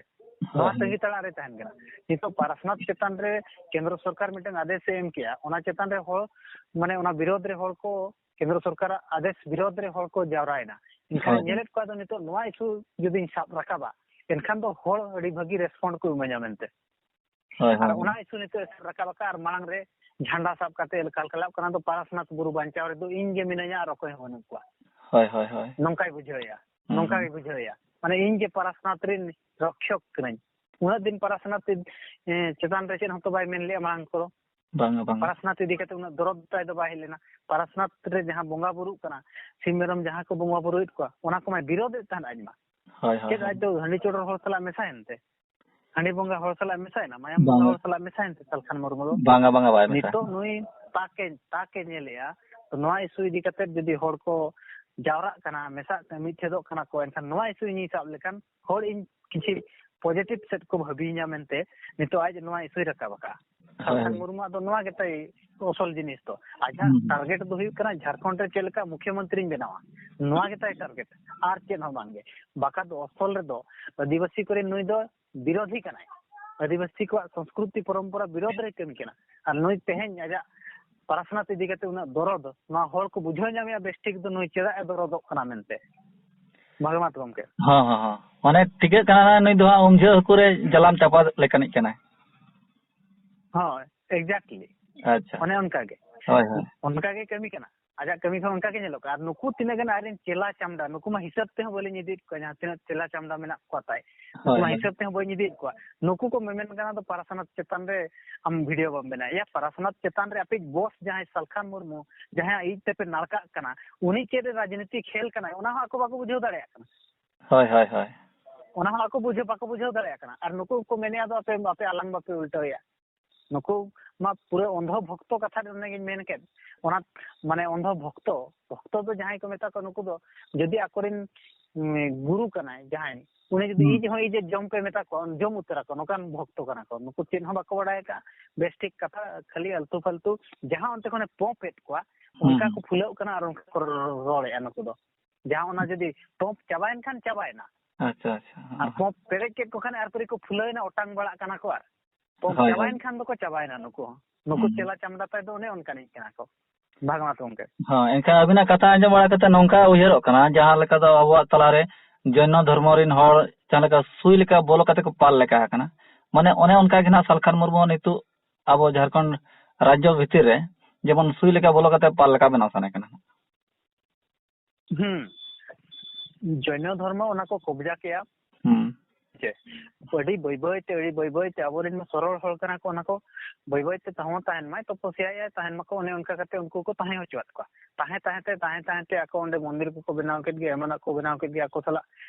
ᱱᱚᱣᱟ ᱦᱳᱭ, ᱦᱳᱭ᱾ ᱛᱟᱺᱜᱤ ᱛᱟᱲᱟᱜ ᱨᱮ ᱛᱟᱦᱮᱱ ᱠᱟᱱᱟ᱾ ᱱᱤᱛᱚᱜ ᱯᱟᱨᱟᱥᱱᱟᱛᱷ ᱪᱮᱛᱟᱱ ᱨᱮ ᱠᱮᱱᱫᱨᱚ ᱥᱚᱨᱠᱟᱨ ᱢᱤᱫᱴᱟᱝ ᱟᱫᱮᱥ ᱮ ᱮᱢ ᱠᱮᱜᱼᱟ, ᱚᱱᱟ ᱪᱮᱛᱟᱱ ᱨᱮ ᱦᱚᱲ, ᱢᱟᱱᱮ ᱚᱱᱟ ᱵᱤᱨᱳᱫᱷ ᱨᱮ ᱦᱚᱲ ᱠᱚ, ᱠᱮᱱᱫᱨᱚ ᱥᱚᱨᱠᱟᱨᱟᱜ ᱟᱫᱮᱥ ᱵᱤᱨᱳᱫᱷ ᱨᱮ ᱦᱚᱲ ᱠᱚ ᱡᱟᱣᱨᱟᱭᱮᱱᱟ᱾ ᱮᱱᱠᱷᱟᱱ ᱦᱳᱭ, ᱦᱳᱭ᱾ ᱧᱮᱞᱮᱫ ᱠᱚᱣᱟ ᱫᱚ ᱱᱤᱛᱚᱜ ᱱᱚᱣᱟ ᱤᱥᱩ ᱡᱩᱫᱤᱧ ᱥᱟᱵ ᱨᱟᱠᱟᱵᱟ, ᱮᱱᱠᱷᱟᱱ ᱫᱚ ᱦᱚᱲ ᱟᱹᱰᱤ ᱵᱷᱟᱹᱜᱤ ᱨᱮᱥᱯᱚᱱᱰ ᱠᱚ ᱤᱢᱟᱹᱧᱟ ᱢᱮᱱᱛᱮ᱾ ᱦᱳᱭ, ᱟᱨ ᱦᱳᱭ, ᱚᱱᱟ ᱦᱳᱭ᱾ ᱤᱥᱩ ᱱᱤᱛᱚᱜ ᱮ ᱥᱟᱵ ᱨᱟᱠᱟᱵ ᱟᱠᱟᱫ ᱟᱨ ᱢᱟᱲᱟᱝ ᱨᱮ ᱡᱷᱟᱱᱰᱟ ᱥᱟᱵ ᱠᱟᱛᱮ ᱠᱟᱞᱠᱟᱞᱟᱜ ᱠᱟᱱᱟ ᱫᱚ ᱯᱟᱨᱟᱥᱱᱟᱛᱷ ᱵᱩᱨᱩ ᱵᱟᱧᱪᱟᱣ ᱨᱮᱫᱚ ᱤᱧ ᱜᱮ ᱢᱤᱱᱟᱹᱧᱟ ᱟᱨ ᱚᱠᱚᱭ ᱦᱚᱸ ᱵᱟᱹᱱᱩᱜ ᱠᱚᱣᱟ᱾ ᱦᱳᱭ, ᱦᱳᱭ, ᱦᱳᱭ᱾ ᱱᱚᱝᱠᱟᱭ ᱵᱩᱡᱷᱟᱹᱣᱮᱭᱟ, ᱦᱩᱸ, ᱱᱚᱝᱠᱟ ᱦᱩᱸ᱾ ᱜᱮ ᱵᱩᱡᱷᱟᱹᱣᱮᱭᱟ᱾ ᱢᱟᱱᱮ ᱤᱧ ᱜᱮ ᱯᱟᱨᱟᱥᱱᱟᱛᱷ ᱨᱮᱱ ᱨᱚᱠᱷᱭᱚᱠ ᱠᱟᱹᱱᱟᱹᱧ᱾ ᱩᱱᱟᱹᱜ ᱫᱤᱱ ᱯᱟᱨᱟᱥᱱᱟᱛᱷ, ᱮ, ᱪᱮᱛᱟᱱ ᱨᱮ ᱪᱮᱫ ᱦᱚᱸᱛᱚ ᱵᱟᱭ ᱢᱮᱱ ᱞᱮᱜᱼᱟ ᱢᱟᱲᱟᱝ ᱠᱚᱫᱚ᱾ ᱵᱟᱝᱟ, ᱵᱟᱝᱟ᱾ ᱯᱟᱨᱟᱥᱱᱟᱛᱷ ᱤᱫᱤ ᱠᱟᱛᱮ ᱩᱱᱟᱹᱜ ᱫᱚᱨᱚᱫ ᱛᱟᱭ ᱫᱚ ᱵᱟᱭ ᱦᱮᱡ ᱞᱮᱱᱟ᱾ ᱯᱟᱨᱟᱥᱱᱟᱛᱷ ᱨᱮ ᱡᱟᱦᱟᱸ ᱵᱚᱸᱜᱟ ᱵᱩᱨᱩᱜ ᱠᱟᱱᱟ, ᱥᱤᱢ ᱢᱮᱨᱚᱢ ᱡᱟᱦᱟᱸ ᱠᱚ ᱵᱚᱸᱜᱟ ᱵᱩᱨᱩᱭᱮᱫ ᱠᱚᱣᱟ, ᱚᱱᱟ ᱠᱚᱢᱟᱭ ᱵᱤᱨᱳᱫᱮᱫ ᱛᱟᱦᱮᱸᱫ ᱟᱡ ᱢᱟ᱾ ᱦᱳᱭ, ᱦᱳᱭ, ᱪᱮᱫ ᱦᱳᱭ᱾ ᱟᱡ ᱫᱚ ᱦᱟᱺᱰᱤ ᱪᱚᱰᱚᱨ ᱦᱚᱲ ᱥᱟᱞᱟᱜ ᱢᱮᱥᱟᱭᱮᱱ ᱛᱮ? ᱦᱟᱺᱰᱤ ᱵᱚᱸᱜᱟ ᱦᱚᱲ ᱥᱟᱞᱟᱜ ᱢᱮᱥᱟᱭᱮᱱᱟ? ᱢᱟᱭᱟᱢ ᱵᱚᱸᱜᱟ ᱵᱟᱝᱟ᱾ ᱦᱚᱲ ᱥᱟᱞᱟᱜ ᱢᱮᱥᱟᱭᱮᱱ ᱛᱮ ᱥᱟᱞᱠᱷᱟᱱ ᱢᱩᱨᱢᱩ ᱫᱚ? ᱵᱟᱝᱟ, ᱵᱟᱝᱟ, ᱵᱟᱭ ᱢᱮᱥᱟ᱾ ᱱᱤᱛᱚᱜ ᱱᱩᱭ ᱛᱟᱠᱮ, ᱛᱟᱠᱮ ᱧᱮᱞᱮᱜᱼᱟ, ᱛᱚ ᱱᱚᱣᱟ issue ᱤᱫᱤ ᱠᱟᱛᱮ ᱡᱩᱫᱤ ᱦᱚᱲ ᱠᱚ ᱡᱟᱣᱨᱟᱜ ᱠᱟᱱᱟ, ᱢᱮᱥᱟᱜ ᱠᱟᱱᱟ, ᱢᱤᱫ ᱴᱷᱮᱫᱚᱜ ᱠᱟᱱᱟ ᱠᱚ, ᱮᱱᱠᱷᱟᱱ ᱱᱚᱣᱟ issue ᱤᱧᱤᱧ ᱥᱟᱵ ᱞᱮᱠᱷᱟᱱ ᱦᱚᱲ ᱤᱧ ᱠᱤᱪᱷᱩ positive ᱥᱮᱫ ᱠᱚ ᱵᱷᱟᱹᱵᱤᱭᱤᱧᱟ ᱢᱮᱱᱛᱮ ᱱᱤᱛᱚᱜ ᱟᱡ ᱱᱚᱣᱟ issue ᱨᱟᱠᱟᱵ ᱟᱠᱟᱫᱼᱟ᱾ ᱦᱳᱭ, ᱥᱟᱞᱠᱷᱟᱱ ᱦᱳᱭ᱾ ᱢᱩᱨᱢᱩᱣᱟᱜ ᱫᱚ ᱱᱚᱣᱟ ᱜᱮᱛᱟᱭ ᱟᱥᱚᱞ ᱡᱤᱱᱤᱥ ᱫᱚ᱾ ᱟᱡᱟᱜ ᱦᱩᱸ, ᱦᱩᱸ᱾ target ᱫᱚ ᱦᱩᱭᱩᱜ ᱠᱟᱱᱟ ᱡᱷᱟᱲᱠᱷᱚᱸᱰ ᱨᱮ ᱪᱮᱫ ᱞᱮᱠᱟ ᱢᱩᱠᱷᱭᱚᱢᱚᱱᱛᱨᱤᱧ ᱵᱮᱱᱟᱣᱟ, ᱱᱚᱣᱟ ᱜᱮᱛᱟᱭ target, ᱟᱨ ᱪᱮᱫ ᱦᱚᱸ ᱵᱟᱝᱜᱮ᱾ ᱵᱟᱠᱷᱟᱱ ᱫᱚ ᱟᱥᱚᱞ ᱨᱮᱫᱚ ᱟᱹᱫᱤᱵᱟᱹᱥᱤ ᱠᱚᱨᱮ ᱱᱩᱭ ᱫᱚ ᱵᱤᱨᱳᱫᱷᱤ ᱠᱟᱱᱟᱭ᱾ ᱟᱹᱫᱤᱵᱟᱹᱥᱤ ᱠᱚᱣᱟᱜ ᱥᱚᱝᱥᱠᱨᱤᱛᱤ ᱯᱚᱨᱚᱢᱯᱚᱨᱟ ᱵᱤᱨᱳᱫᱷ ᱨᱮ ᱠᱟᱹᱢᱤ ᱠᱟᱱᱟ᱾ ᱟᱨ ᱱᱩᱭ ᱛᱮᱦᱮᱧ ᱟᱡᱟᱜ ᱯᱟᱨᱟᱥᱱᱟᱛᱷ ᱤᱫᱤ ᱠᱟᱛᱮ ᱩᱱᱟᱹᱜ ᱫᱚᱨᱚᱫ, ᱱᱚᱣᱟ ᱦᱚᱲ ᱠᱚ ᱵᱩᱡᱷᱟᱹᱣ ᱧᱟᱢᱮᱜᱼᱟ ᱵᱮᱥ ᱴᱷᱤᱠ ᱫᱚ ᱱᱩᱭ ᱪᱮᱫᱟᱜ ᱮ ᱫᱚᱨᱚᱫᱚᱜ ᱠᱟᱱᱟ ᱢᱮᱱᱛᱮ᱾ ᱵᱷᱟᱜᱽᱱᱟᱛ ᱜᱚᱢᱠᱮ᱾ ᱦᱚᱸ, ᱦᱚᱸ, ᱦᱚᱸ᱾ ᱢᱟᱱᱮ ᱴᱷᱤᱠᱟᱹᱜ ᱠᱟᱱᱟ ᱱᱩᱭ ᱫᱚ ᱦᱟᱸᱜ ᱩᱢᱡᱷᱟᱹ ᱦᱟᱹᱠᱩ ᱨᱮ ᱡᱟᱞᱟᱢ ᱪᱟᱯᱟ ᱞᱮᱠᱟᱱᱤᱡ ᱠᱟᱱᱟᱭ᱾ ᱦᱳᱭ, exactly᱾ ᱟᱪᱪᱷᱟ᱾ ᱚᱱᱮ ᱚᱱᱠᱟ ᱜᱮ᱾ ᱦᱳᱭ, ᱦᱳᱭ᱾ ᱚᱱᱠᱟ ᱜᱮ ᱠᱟᱹᱢᱤ ᱠᱟᱱᱟ᱾ ᱟᱡᱟᱜ ᱠᱟᱹᱢᱤ ᱦᱚᱸ ᱚᱱᱠᱟ ᱜᱮ ᱧᱮᱞᱚᱜ ᱠᱟᱱᱟ᱾ ᱟᱨ ᱱᱩᱠᱩ ᱛᱤᱱᱟᱹᱜ ᱜᱟᱱ ᱟᱡᱨᱮᱱ ᱪᱮᱞᱟ ᱪᱟᱢᱰᱟ, ᱱᱩᱠᱩ ᱢᱟ ᱦᱤᱥᱟᱹᱵ ᱛᱮᱦᱚᱸ ᱵᱟᱹᱞᱤᱧ ᱤᱫᱤᱭᱮᱫ ᱠᱚᱣᱟ, ᱡᱟᱦᱟᱸ ᱛᱤᱱᱟᱹᱜ ᱪᱮᱞᱟ ᱪᱟᱢᱰᱟ ᱢᱮᱱᱟᱜ ᱠᱚᱣᱟ ᱛᱟᱭ, ᱱᱩᱠᱩ ᱦᱳᱭ, ᱢᱟ ᱦᱳᱭ᱾ ᱦᱤᱥᱟᱹᱵ ᱛᱮᱦᱚᱸ ᱵᱟᱹᱧ ᱤᱫᱤᱭᱮᱫ ᱠᱚᱣᱟ᱾ ᱱᱩᱠᱩ ᱠᱚ ᱢᱮᱢᱮᱱ ᱠᱟᱱᱟ ᱫᱚ ᱯᱟᱨᱟᱥᱱᱟᱛᱷ ᱪᱮᱛᱟᱱ ᱨᱮ ᱟᱢ video ᱵᱟᱢ ᱵᱮᱱᱟᱣᱮᱫᱼᱟ, ᱯᱟᱨᱟᱥᱱᱟᱛᱷ ᱪᱮᱛᱟᱱ ᱨᱮ ᱟᱯᱮᱭᱤᱡ boss ᱡᱟᱦᱟᱸᱭ ᱥᱟᱞᱠᱷᱟᱱ ᱢᱩᱨᱢᱩ, ᱡᱟᱦᱟᱸᱭᱟᱜ ᱤᱡ ᱛᱮᱯᱮ ᱱᱟᱲᱠᱟᱜ ᱠᱟᱱᱟ, ᱩᱱᱤ ᱪᱮᱫ ᱨᱮ ᱨᱟᱡᱽᱱᱤᱛᱤ ᱠᱷᱮᱞ ᱠᱟᱱᱟᱭ, ᱚᱱᱟ ᱦᱚᱸ ᱟᱠᱚ ᱵᱟᱠᱚ ᱵᱩᱡᱷᱟᱹᱣ ᱫᱟᱲᱮᱭᱟᱜ ᱠᱟᱱᱟ᱾ ᱦᱳᱭ, ᱦᱳᱭ, ᱦᱳᱭ᱾ ᱚᱱᱟ ᱦᱚᱸ ᱟᱠᱚ ᱵᱩᱡᱷᱟᱹᱣ, ᱵᱟᱠᱚ ᱵᱩᱡᱷᱟᱹᱣ ᱫᱟᱲᱮᱭᱟᱜ ᱠᱟᱱᱟ᱾ ᱟᱨ ᱱᱩᱠᱩ ᱠᱚ ᱢᱮᱱᱮᱫᱼᱟ ᱫᱚ ᱟᱯᱮ, ᱟᱯᱮ ᱟᱞᱟᱝ ᱵᱟᱯᱮ ᱩᱞᱴᱟᱹᱣᱮᱫᱼᱟ᱾ ᱱᱩᱠᱩ ᱢᱟ ᱯᱩᱨᱟᱹ ᱚᱱᱫᱷᱚ ᱵᱷᱚᱠᱛᱚ ᱠᱟᱛᱷᱟ ᱨᱮ ᱚᱱᱮᱜᱤᱧ ᱢᱮᱱ ᱠᱮᱫ᱾ ᱚᱱᱟ ᱢᱟᱱᱮ ᱚᱱᱫᱷᱚ ᱵᱷᱚᱠᱛᱚ, ᱵᱷᱚᱠᱛᱚ ᱫᱚ ᱡᱟᱦᱟᱸᱭ ᱠᱚ ᱢᱮᱛᱟ ᱠᱚᱣᱟ, ᱱᱩᱠᱩ ᱫᱚ ᱡᱩᱫᱤ ᱟᱠᱚᱨᱮᱱ, ᱩᱢ, ᱜᱩᱨᱩ ᱠᱟᱱᱟᱭ ᱡᱟᱦᱟᱸᱭ, ᱩᱱᱤ ᱡᱩᱫᱤ ᱦᱩᱸ᱾ ᱤᱡ ᱦᱚᱸ ᱤᱡ ᱮ ᱡᱚᱢ ᱠᱚᱭ ᱢᱮᱛᱟ ᱠᱚᱣᱟ, ᱡᱚᱢ ᱩᱛᱟᱹᱨ ᱟᱠᱚ, ᱱᱚᱝᱠᱟᱱ ᱵᱷᱚᱠᱛᱚ ᱠᱟᱱᱟ ᱠᱚ᱾ ᱱᱩᱠᱩ ᱪᱮᱫ ᱦᱚᱸ ᱵᱟᱠᱚ ᱵᱟᱲᱟᱭ ᱟᱠᱟᱫᱼᱟ, ᱵᱮᱥ ᱴᱷᱤᱠ ᱠᱟᱛᱷᱟ ᱠᱷᱟᱹᱞᱤ ᱟᱞᱛᱩ ᱯᱷᱟᱞᱛᱩ ᱡᱟᱦᱟᱸ ᱚᱱᱛᱮ ᱠᱷᱚᱱᱮ ᱯᱚᱯ ᱮᱫ ᱠᱚᱣᱟ, ᱦᱩᱸ, ᱚᱱᱠᱟ ᱦᱩᱸ᱾ ᱠᱚ ᱯᱷᱩᱞᱟᱹᱜ ᱠᱟᱱᱟ ᱟᱨ ᱚᱱᱠᱟ ᱠᱚ ᱨᱚᱲᱮᱫᱼᱟ ᱱᱩᱠᱩ ᱫᱚ᱾ ᱡᱟᱦᱟᱸ ᱚᱱᱟ ᱡᱩᱫᱤ ᱯᱚᱯ ᱪᱟᱵᱟᱭᱮᱱ ᱠᱷᱟᱱ ᱪᱟᱵᱟᱭᱮᱱᱟ᱾ ᱟᱪᱪᱷᱟ, ᱟᱪᱪᱷᱟ᱾ ᱟᱨ ᱦᱚᱸ᱾ ᱯᱚᱯ ᱯᱮᱨᱮᱡ ᱠᱮᱫ ᱠᱚ ᱠᱷᱟᱱ ᱟᱨ ᱯᱟᱹᱨᱤ ᱠᱚ ᱯᱷᱩᱞᱟᱹᱣᱮᱱᱟ, ᱚᱴᱟᱝ ᱵᱟᱲᱟᱜ ᱠᱟᱱᱟ ᱠᱚ᱾ ᱟᱨ ᱯᱚᱯ ᱦᱳᱭ, ᱦᱳᱭ᱾ ᱪᱟᱵᱟᱭᱮᱱ ᱠᱷᱟᱱ ᱫᱚᱠᱚ ᱪᱟᱵᱟᱭᱮᱱᱟ ᱱᱩᱠᱩ ᱦᱚᱸ᱾ ᱱᱩᱠᱩ ᱦᱩᱸ᱾ ᱪᱮᱞᱟ ᱪᱟᱢᱰᱟ ᱛᱟᱭ ᱫᱚ ᱚᱱᱮ ᱚᱱᱠᱟᱱᱤᱡ ᱠᱟᱱᱟ ᱠᱚ᱾ ᱵᱷᱟᱜᱽᱱᱟᱛ ᱜᱚᱢᱠᱮ᱾ ᱦᱚᱸ, ᱮᱱᱠᱷᱟᱱ ᱟᱹᱵᱤᱱᱟᱜ ᱠᱟᱛᱷᱟ ᱟᱸᱡᱚᱢ ᱵᱟᱲᱟ ᱠᱟᱛᱮ ᱱᱚᱝᱠᱟ ᱩᱭᱦᱟᱹᱨᱚᱜ ᱠᱟᱱᱟ, ᱡᱟᱦᱟᱸ ᱞᱮᱠᱟ ᱫᱚ ᱟᱵᱚᱣᱟᱜ ᱛᱟᱞᱟᱨᱮ ᱡᱚᱭᱱᱚ ᱫᱷᱚᱨᱢᱚ ᱨᱮᱱ ᱦᱚᱲ ᱡᱟᱦᱟᱸ ᱞᱮᱠᱟ ᱥᱩᱭ ᱞᱮᱠᱟ ᱵᱚᱞᱚ ᱠᱟᱛᱮ ᱠᱚ ᱯᱟᱞ ᱞᱮᱠᱟ ᱟᱠᱟᱱᱟ, ᱢᱟᱱᱮ ᱚᱱᱮ ᱚᱱᱠᱟ ᱜᱮ ᱱᱟᱦᱟᱜ ᱥᱟᱞᱠᱷᱟᱱ ᱢᱩᱨᱢᱩ ᱦᱚᱸ ᱱᱤᱛᱚᱜ ᱟᱵᱚ ᱡᱷᱟᱲᱠᱷᱚᱸᱰ ᱨᱟᱡᱽᱡᱚ ᱵᱷᱤᱛᱤᱨ ᱨᱮ ᱡᱮᱢᱚᱱ ᱥᱩᱭ ᱞᱮᱠᱟ ᱵᱚᱞᱚ ᱠᱟᱛᱮ ᱯᱟᱞ ᱞᱮᱠᱟ ᱵᱮᱱᱟᱣ ᱥᱟᱱᱟᱭ ᱠᱟᱱᱟ᱾ ᱦᱩᱸ᱾ ᱡᱚᱭᱱᱚ ᱫᱷᱚᱨᱢᱚ ᱚᱱᱟ ᱠᱚ ᱠᱚᱵᱡᱟ ᱠᱮᱜᱼᱟ᱾ ᱦᱩᱸ᱾ ᱪᱮ, ᱟᱹᱰᱤ ᱵᱟᱹᱭ ᱵᱟᱹᱭ ᱛᱮ, ᱟᱹᱰᱤ ᱵᱟᱹᱭ ᱵᱟᱹᱭ ᱛᱮ ᱟᱵᱚᱨᱮᱱ ᱢᱟ ᱥᱚᱨᱚᱞ ᱦᱚᱲ ᱠᱟᱱᱟ ᱠᱚ, ᱚᱱᱟ ᱠᱚ ᱵᱟᱹᱭ ᱵᱟᱹᱭ ᱛᱮ ᱛᱟᱦᱮᱸ ᱛᱟᱦᱮᱱ ᱢᱟᱭ, ᱛᱚᱯᱚᱥᱭᱟᱭᱟᱭ, ᱛᱟᱦᱮᱱ ᱢᱟᱠᱚ, ᱚᱱᱮ ᱚᱱᱠᱟ ᱠᱟᱛᱮ ᱩᱱᱠᱩ ᱠᱚ ᱛᱟᱦᱮᱸ ᱦᱚᱪᱚᱣᱟᱫ ᱠᱚᱣᱟ᱾ ᱛᱟᱦᱮᱸ ᱛᱟᱦᱮᱸ ᱛᱮ, ᱛᱟᱦᱮᱸ ᱛᱟᱦᱮᱸ ᱛᱮ ᱟᱠᱚ ᱚᱸᱰᱮ ᱢᱚᱱᱫᱤᱨ ᱠᱚᱠᱚ ᱵᱮᱱᱟᱣ ᱠᱮᱫ ᱜᱮ, ᱮᱢᱟᱱᱟᱜ ᱠᱚ ᱵᱮᱱᱟᱣ ᱠᱮᱫ ᱜᱮ, ᱟᱠᱚ ᱥᱟᱞᱟᱜ